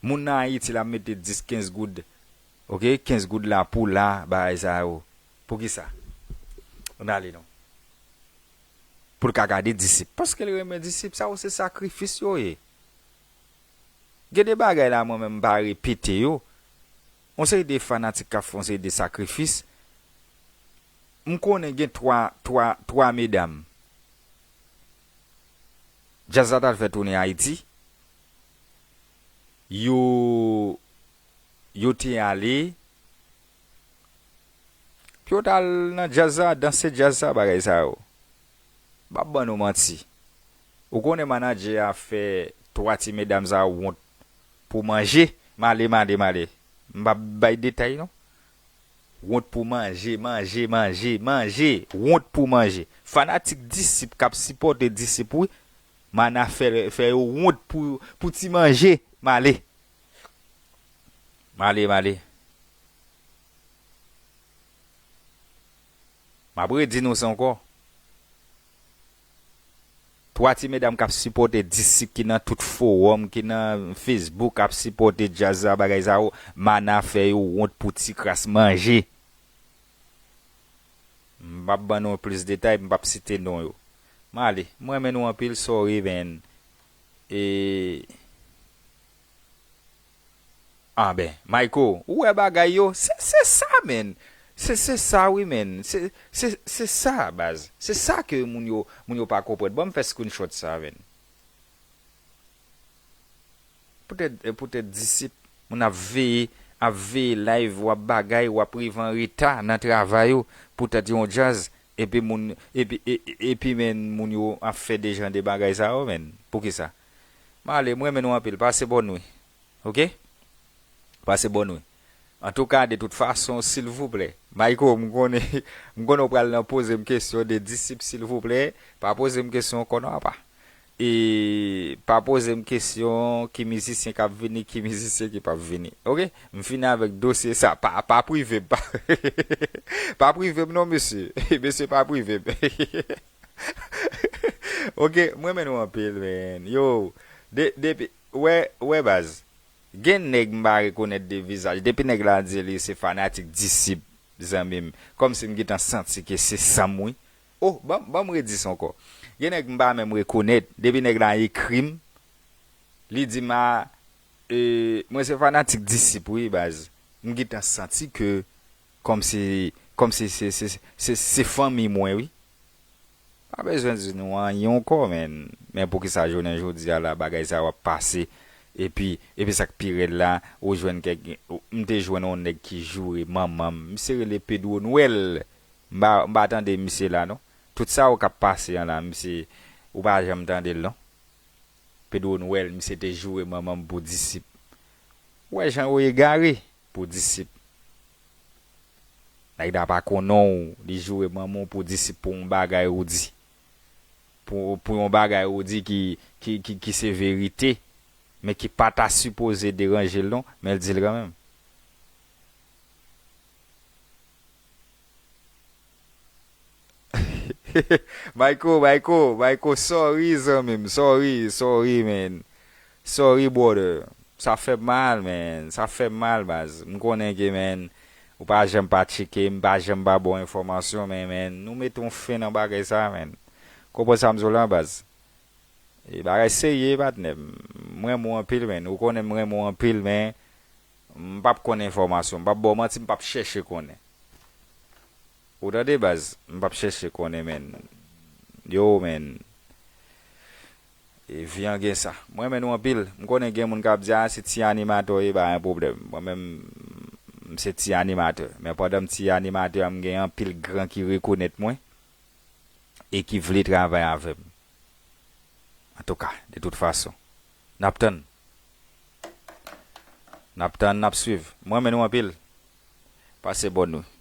Moun nan Ayiti la mete dis, kenz goud. Oke, kenz goud la pou la, bagay sa yo. Poukisa? Ann ale non. Pou l ka gade disip. Paske l renmen disip, sa yo se sakrifis yo ye. Gen de bagay la, mwen menm, m pa repete yo. Yon seri de fanatik k ap fè yon seri de sakrifis. M konnen gen twa, twa, twa medam. Djaz la t al fè tounen Ayiti. Yo, yo te ale. Pou yo t al nan djaz la, danse djaz la, bagay sa yo. M p ap ban nou manti. Ou konnen manadjè a fè twa ti medam sa yo wont pou manje. M ale, m ale, m ale. M p ap bay detay non. Wont pou manje, manje, manje, manje. Wont pou manje. Fanatik disip k ap sipòte disip, wi. Mana fè, fè yo wont pou, pou ti manje. M ale. M ale, m ale. M ap redi nou sa ankò. Twa ti medam k ap sipòte disip ki nan tout fowòm, ki nan Facebook, ap sipòte djaz la, bagay sa yo, mana fè yo wont pou ti kras manje. M p ap ban nou plis detay, m p ap site non yo. M ale. M renmen nou anpil, sorry, man. E, anben, Mayko, ou wè bagay yo? Se, se sa, man. Se, se sa, wi, man. Se, se, se sa, baz. Se sa ke moun yo, moun yo pa konprann. Ban m fè screenshot sa, man. Poutèt, eh, poutèt disip, moun ap veye, ap veye live, w ap bagay, w ap rive an reta nan travay ou, poutèt yon djaz, epi moun, epi, e, e, epi men moun yo ap fè de jan de bagay sa yo, men. Poukisa? M ale, m renmen nou anpil, pase bòn nwi. Oke? Pase bòn nwi. Antouka, de tout fason, silvouplè, Mayko, m konnen, m konnen w pral nan poze m kesyon de disip, silvouplè, pa poze m kesyon ankò non, apa. E pa poze m kesyon ki mizisyen k ap vini, ki mizisyen ki p ap vini. Oke? M fini avèk dosye sa. Pa, pa prive m, pa, pa prive m non, mesye. Mesye, pa prive m. Oke, m renmen nou anpil, man. Yo, de, depi, wè, wè baz. Gen nèg m pa rekonèt de vizaj. Depi nèg la di li se fanatik disip, zanmi m. Kòmsi m gentan santi ke se san m, wi. Oh, ban, ban m redi sa ankò. Gen nèg m pa menm rekonèt. Depi nèg la ekri m, li di m, a, e, mwen se fanatik disip, wi, baz. M gentan santi ke kòmsi, kòmsi se, se, se, se fanmi mwen, wi. Pa bezwen di nou anyen ankò, men, men poukisa jounen jodi a la, bagay sa yo ap pase, epi, epi sa k pi rèd la, ou jwenn kèk, m te jwenn yon nèg ki joure manman m, misye rele Pedro Nwèl, m pa, m pa tande misye la non, tout sa yo k ap pase an la, misye, ou pa janm tande l non. Pedro Nwèl, misye te joure manman m pou disip. Ou wè jan yo egare pou disip. Nèg la pa konnen w, li joure manman w pou disip pou yon bagay ou di. Pou, pou yon bagay ou di ki, ki, ki, ki se verite, men ki pa ta sipoze deranje l non, men l di l kanmenm. Mayko, Mayko, Mayko, sorry, zanmi m. Sorry, sorry, man. Sorry, brother. Sa fè m mal, man. Sa fè m mal, baz. M konnen ke, man, ou pa janm pa tcheke m, pa janm pa ba w enfòmasyon, men, man, nou mete yon fen nan bagay sa, man. Konprann sa m di w lan, baz. E bagay serye, patnè m. M renmen w anpil, man. Ou konnen m renmen w anpil, men m p ap konn enfòmasyon. M p ap ba w manti, m p ap chèche konnen. Ou tande, baz? M p ap chèche konnen, man. Yo, man. E vi an gen sa. M renmen nou anpil. M konnen gen moun k ap di, "A, se ti animatè w ye, pa gen pwoblèm." Mwen menm, m se ti animatè. Men pandan m ti animatè a, m gen anpil gran ki rekonèt mwen e ki vle travay avè m. Antouka, de tout fason, n ap tann. N ap tann, n ap swiv. M renmen nou anpil. Pase bòn nou.